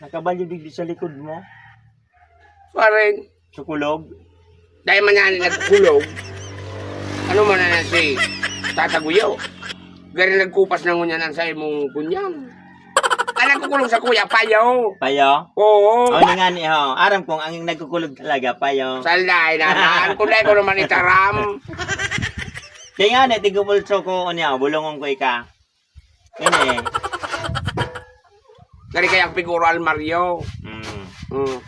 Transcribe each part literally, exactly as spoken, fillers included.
Nakabalyo digdi sa likod mo. Paren, Sukulog. Dahil man yan nagkulog. Ano man na si Tata Guyo? Gari nagkupas na ngunyan ang sa imong kunyan. Ang nagkukulog sa kuya, payo. Payo? Oo. O, ni nga ni, ho. Aram kong ang nagkukulog talaga, payo. Salday naman. Kung dahil ko naman itaram. Kaya nga, ni, tigubulso ko, o niya, bulungon ko ika. Ini, Gari kaya ang piguro almaryo. mm. Mm.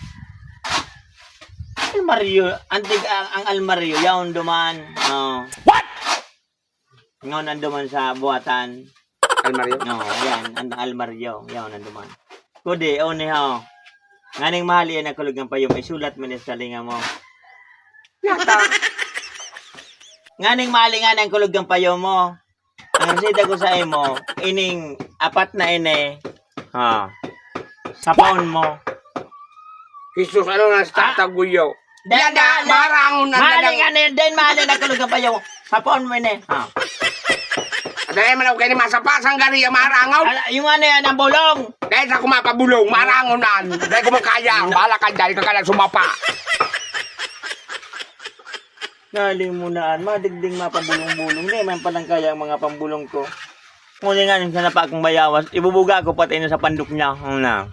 Almaryo, antig ang, ang almaryo, yaon duman. Oh. What? Ngayon ang duman sa buhatan. Almaryo? No, yan, ang almaryo, yaon ang duman. Kudi, o ni ho. Nganing mahali yan ang kulog ng payom, isulat mo ni sa linga mo. Yata. Nganing mahali nga ang kulog ng payom mo. Ang reseta ko sa imo, ining apat na ini, ha, sapaon mo. Jesus, ano na sa Tata Guyo? Yan na, Dahil marangon na Mahali lang. Nga na yun, dahil mahali na kulog ng payom mo. Sapaon mo ini, ha. Dahil man ako kayo ni masapa, saan gari ang marangon? Ala, yung ano yan, ang bulong. Dahil sa kumapabulong, marangon na. Dahil kumakaya, bahala ka dyan, kakalang sumapa. Naling mo naan, madigding mapabulong-bulong. Di man palang kaya ang mga pambulong ko. Ngunit nga, yung sanapa akong bayawas, ibubuga ko pati na sa pandok niya. Ano na?